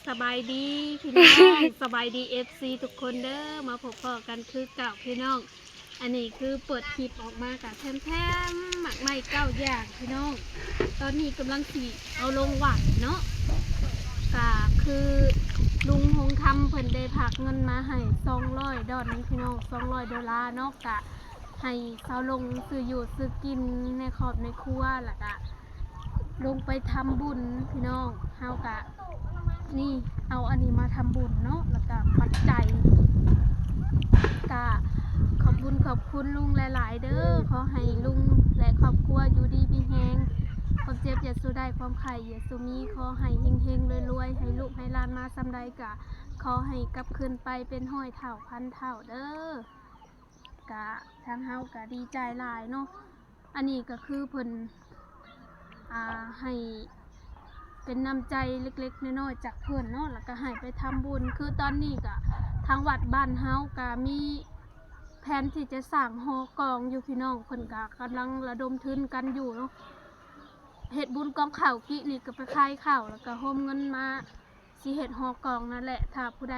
ສະບາຍດີພີ່ນ້ອງ ສະບາຍດີເອັຟຊີທຸກຄົນເດີ ມາພົບພໍ້ກັນຄືເກົ່າພີ່ນ້ອງ. ອັນນີ້ຄືເປີດຄລິບອອກມາກະແຖມໆ ໝາກໄມ້ເກົ້າຢ່າງພີ່ນ້ອງ. ຕອນນີ້ກຳລັງຊິເອົາລົງວັດເນາະ ກະຄືລຸງຫົງຄຳເພິ່ນໄດ້ຝາກເງິນມາໃຫ້ສອງຮ້ອຍດອນພີ່ນ້ອງ ສອງຮ້ອຍໂດລາເນາະ ກະໃຫ້ຊາວລົງຊື້ຢູ່ຊື້ກິນໃນຄອບໃນຄົວ ແລ້ວກະ ລົງໄປທຳບຸນພີ່ນ້ອງ. ເຮົາກະນີ້ ເອົາອັນນີ້ມາທຳບຸນເນາະ ແລ້ວກະປັດໄຈ ກະຂອບບຸນຂອບຄຸນລຸງຫຼາຍໆເດີ. ຂໍໃຫ້ລຸງ ແລະ ຄອບຄົວຢູ່ດີມີແຮງ ຄວາມເຈັບຢ່າສູ່ໄດ້ ຄວາມໄຂ້ຢ່າສູ່ມີ ຂໍໃຫ້ເຮັງໆລວຍໆ ໃຫ້ລູກໃຫ້ຫຼານມາສ່ຳໃດກະຂໍໃຫ້ກັບຄືນໄປເປັນຮ້ອຍເທົ່າພັນເທົ່າເດີ. ກະທາງເຮົາກະດີໃຈຫຼາຍເນາະ. ອັນນີ້ກະຄືເພິ່ນ ອ່າ ໃຫ້ເປັນນ້ຳໃຈເລັກໆນ້ອຍໆຈາກເພິ່ນເນາະ ແລ້ວກະໃຫ້ໄປທຳບຸນ. ຄືຕອນນີ້ກະທາງວັດບ້ານເຮົາກະມີແຜນທີ່ຈະສ້າງຫໍກອງຢູ່ພີ່ນ້ອງ ເພິ່ນກະກຳລັງລະດົມທຶນກັນຢູ່ເນາະ. ເຮັດບຸນກອງເຂົ້າກີ້ນີ້ກະໄປຂາຍເຂົ້າ ແລ້ວກະໂຮມເງິນມາ ຊິເຮັດຫໍກອງນັ້ນແຫຼະ. ຖ້າຜູ້ໃດ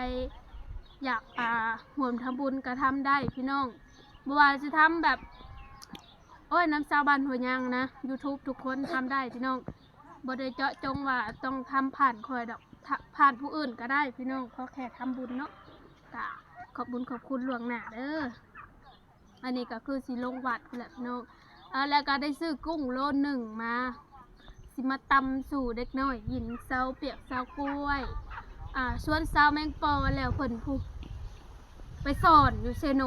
ຢາກ ອ່າ ຮ່ວມທຳບຸນກະທຳໄດ້ພີ່ນ້ອງ ບໍ່ວ່າຊິທຳແບບ ໂອ້ຍ ນຳຊາວບ້ານຫົວຍາງນະ ຢູທູບທຸກຄົນທຳໄດ້ພີ່ນ້ອງ ບໍ່ໄດ້ເຈາະຈົງວ່າຕ້ອງທຳຜ່ານຂ້ອຍດອກ ຖ້າຜ່ານຜູ້ອື່ນກະໄດ້ພີ່ນ້ອງ ຂໍແຄ່ທຳບຸນເນາະ. ກະຂອບບຸນຂອບຄຸນລ່ວງໜ້າເດີ. ອັນນີ້ກະຄືຊິລົງວັດພຸ້ນແຫຼະພີ່ນ້ອງ ເອີ ແລ້ວກະໄດ້ຊື້ກຸ້ງໂລໜຶ່ງມາ ຊິມາຕຳສູ່ເດັກນ້ອຍກິນ ເຊົາປຽກເຊົາກ້ວຍ ອ່າ ຊວນເຊົາແມງປ່ອແລ້ວເພິ່ນຜູ້ໄປສອນຢູ່ເຊໂນ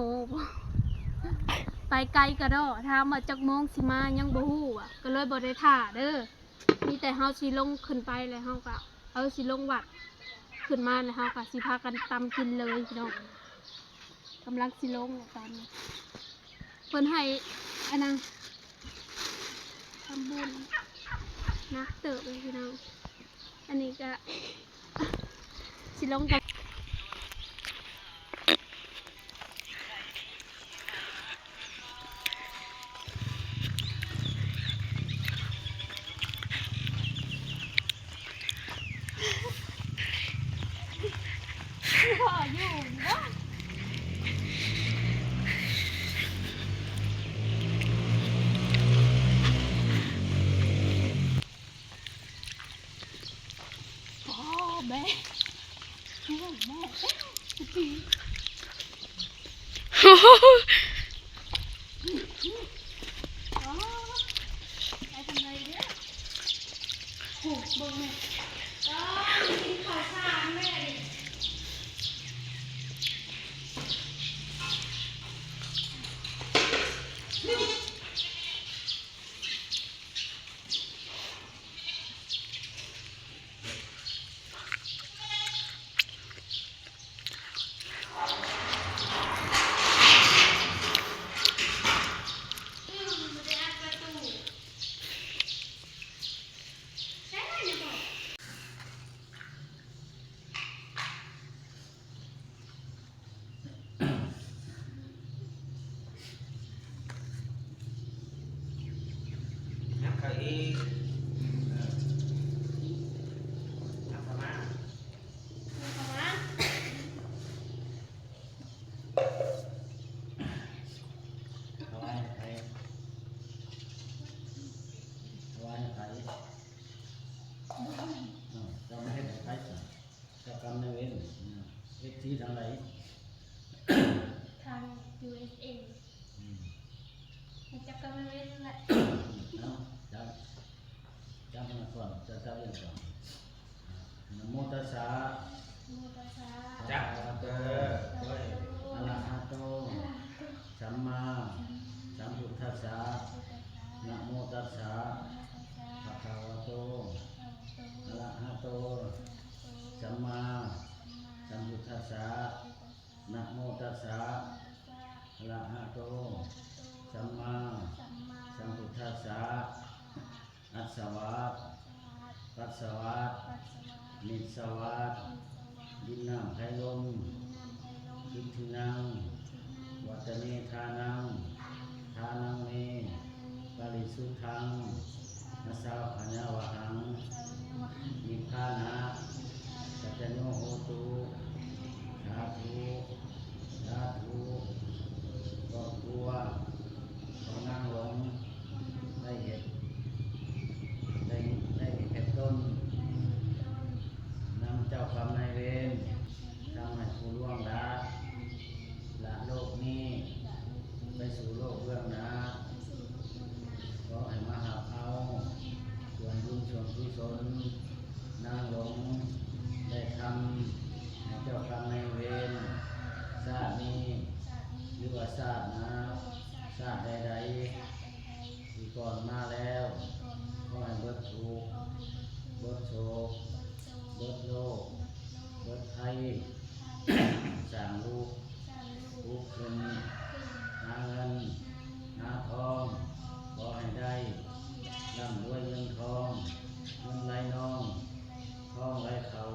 ໄປໄກກະດໍ້ ຖາມວ່າຈັກໂມງຊິມາຍັງບໍ່ຮູ້ ກະເລີຍບໍ່ໄດ້ຖ້າເດີ. ມີແຕ່ເຮົາຊິລົງຂຶ້ນໄປ ແລ້ວເຮົາກະ ເອີ ຊິລົງວັດ ຂຶ້ນມາແລ້ວເຮົາກະຊິພາກັນຕຳກິນເລີຍພີ່ນ້ອງ. ກຳລັງຊິລົງແລ້ວຕອນນີ້ ເພິ່ນໃຫ້ອັນນັ້ນ ທຳບຸນໜັກເຕີບເລີຍພີ່ນ້ອງ. ອັນນີ້ກະຊິລົງກັນ ເຈົ້າມາເຮັດໃຫ້ໃຜຊະ? ເຈົ້າກຳນາຍເວນ ເອັຟຊີທາງໃດ? ທາງ ຢູເອສເອ ອືມ ເຈົ້າກຳນາຍເວນແຫຼະ. ເອົາ ຈັບ ຈັບມາກ່ອນ ຈັບ ຈັບອີກກ່ອນ. ນະໂມຕັດສະ ນະໂມຕັດສະ ພະຄະວະໂຕ ອະລະຫະໂຕ ສຳມາສຳພຸດທັດສະ. ນະໂມຕັດສະ ພະຄະວະໂຕ ອະລະຫະໂຕ ສຳມາສຳພຸດທັດສະ. ນະໂມຕັດສະ ອະລະຫະໂຕ ສຳມາສຳພຸດທັດສະ. ອັດສະວາດ ປັດສະວາດ ນິດສະວາດ ດິນນ້ຳໄຟລົມ ທິດຖິນັງ ວັດຕະເນທານັງ ທານັງເມ ປະລິສຸດທັງ ອະສາຫະຍາວະຫັງ ນິບພານ ນາງຫຼົງໄດ້ທຳໃຫ້ເຈົ້າກຳນາຍເວນຊາດນີ້ ຫຼືວ່າຊາດໜ້າ ຊາດໃດໆທີ່ກ່ອນມາແລ້ວ ຂໍໃຫ້ເບິດທຸກ ເບິດໂສກ ເບິດໂລກ ເບິດໄພ ສ້າງລູກ ລຸກຂຶ້ນ ຫາເງິນ ຫາທອງ ຂໍໃຫ້ໄດ້ ລ່ຳລວຍເງິນທອງ ເງິນໄຫຼນອງ ທອງໄຫຼເຂົ້າ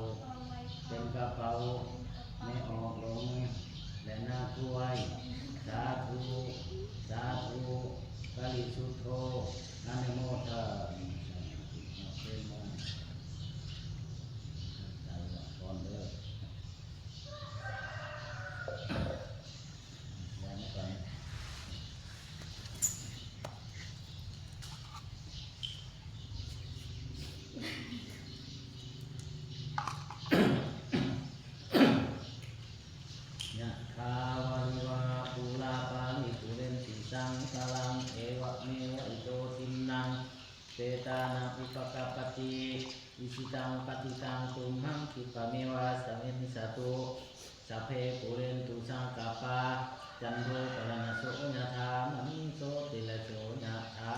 ເຕັມກະເປົາ ແມ່ອອກຫຼົງ ແລະ ນາງຖວາຍ ສາທຸ ສາທຸ ປະລິສຸດໂທ ອະນຸໂມທາມິ ສາທຸ ເຊີນມາ ຕັ້ງໃຈຮັບພອນເດີ. ຍະຖາວາລິວາ ປູລາ ປາລິ ປູເຣນຕິ ສັງກະລັງ ເອວະເມວະ ອິໂຕ ທິນນັງ ເປຕານັງ ອຸປະກັບປະຕິ ອິຊິຕັງ ປັດຕິຕັງ ຕຸມຫັງ ຂິບປະເມວະ ສະເມນສະຕຸ ສັບເພ ປູເຣນຕຸ ສັງກະປາ ຈັນໂທ ປະລະນະໂສ ຍະຖາ ມະນີ ໂຊຕິລະໂສ ຍະຖາ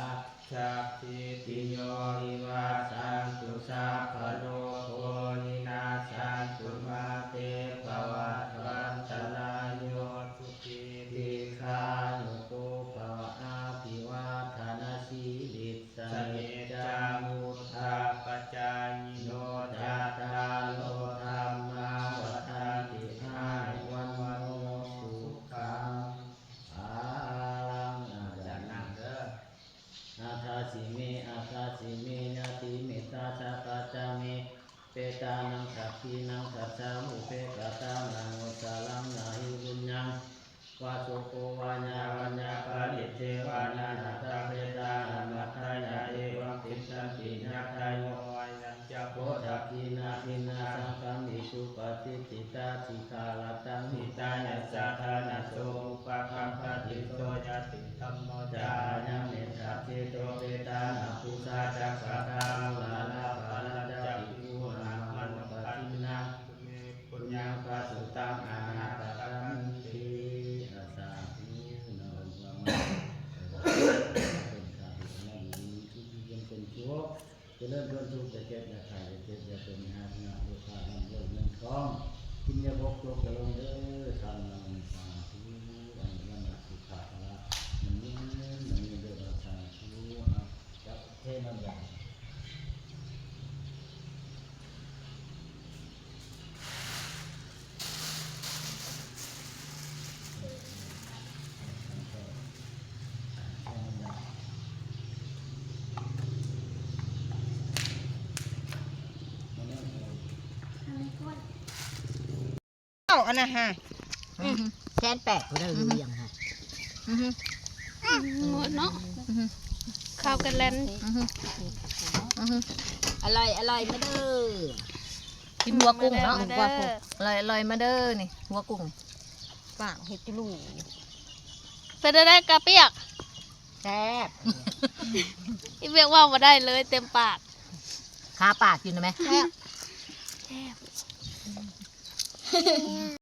ສັບພີຕິໂຍ ວິວັດສັນຕຸ ສັບພະໂລໂກ ວິນັດສັນຕຸ ມາເຕ ພະວັດວັນຕະລາຍໂຍ ສຸຂີ ດີຄາຍຸໂກ ພະວະ ອະພິວາທະນະສີລິດ ສະນິດຈັງ ວຸດທາປະຈາຍິໂນ ຈັດຕາໂລ ທຳມາ ວັດທັນຕິ ອາຍຸ ວັນໂນ ສຸຂັງ ພະລັງ ອາຈານນັ່ງເດີ ອາທາຊິເມ ອາຄາຊິເມ ຍາຕິເມຕາ ສາກາຈາເມ ເປຕານັງ ສັກຂີນັງ ສັດສາ ອຸເພກະຕານັງ ໂອສາລັງ ນາຫິປຸນຍັງ ວາໂສໂກ ວາຍາວັນຍາ ປະລິດເທວະ ນານາຕາເພຕາ ອະມາດທະຍາ ເອວັງຕິດສັນຕິ ຍາທາໂຍ ວາຍັນຈະໂພ ທັກຂິນາທິນນາ ສັງຄະມິ ສຸປະຕິດທິຕາ ສິຂາລະຕັງ ຫິຕາຍະສາທານະໂສ ອຸປະກຳປະຕິ ໂສຍາຕິ ທຳໂມ ຈາຍັງ ເມຕຕາເຈໂຕ ເປຕານະ ປູຊາຈັກກະທາ ໂອລາລະ ພະລັນຈະ ພິກຂຸນາ ມະໂນປະທິນນາ ເມ ປຸນຍັງ ປະສຸຕັງ ອະນາກະຕັນຕິ ອາ ສາທຸ ນະ ເປັນສາທຸ ອະນຸໂມທາ ເປັນສຸກ ຈະເລີນເປັນສຸກ ຢ່າເຈັບຢ່າໄຂ້ ຢ່າເຈັບຢ່າຈົນ ຫາຍາກໂລຄາ ລ່ຳລວຍເງິນທອງ ກິນຢ່າບົກ ຕົກຢ່າຫຼົງເດີ ທານນະ ສາທຸ ອາຍຸ ວັນນະ ສຸຂະ ພະລະ ມັນຍືນ ມັນຍືນເດີ ສາທຸ ເອົາ ຈັບເທນ້ຳຢາ ເອົາອັນນັ້ນຫາ ອືມ ແສນແປດ ຜູ້ໃດ ອືຮຶ ເລື່ອງຫາ ອືຮຶ ໝົດເນາະ ອືຮຶ ຄາວກັນແລ່ນ ອືຮຶ ອືຮຶ ອະລ່ອຍ ອະລ່ອຍ ມາເດີ ກິນຫົວກຸ້ງເນາະ ມາເດີ ມາເດີ ອະລ່ອຍ ອະລ່ອຍ ມາເດີ ນີ້ ຫົວກຸ້ງ ປາກເຮັດຈຸລຸຍ ເປັນຈັ່ງໃດກະປຽກ ແຊບ ອີເວກເວົ້າບໍ່ໄດ້ເລີຍ ເຕັມປາກ ຄາປາກກິນໄດ້ໄໝ? ແຊບ ແຊບ.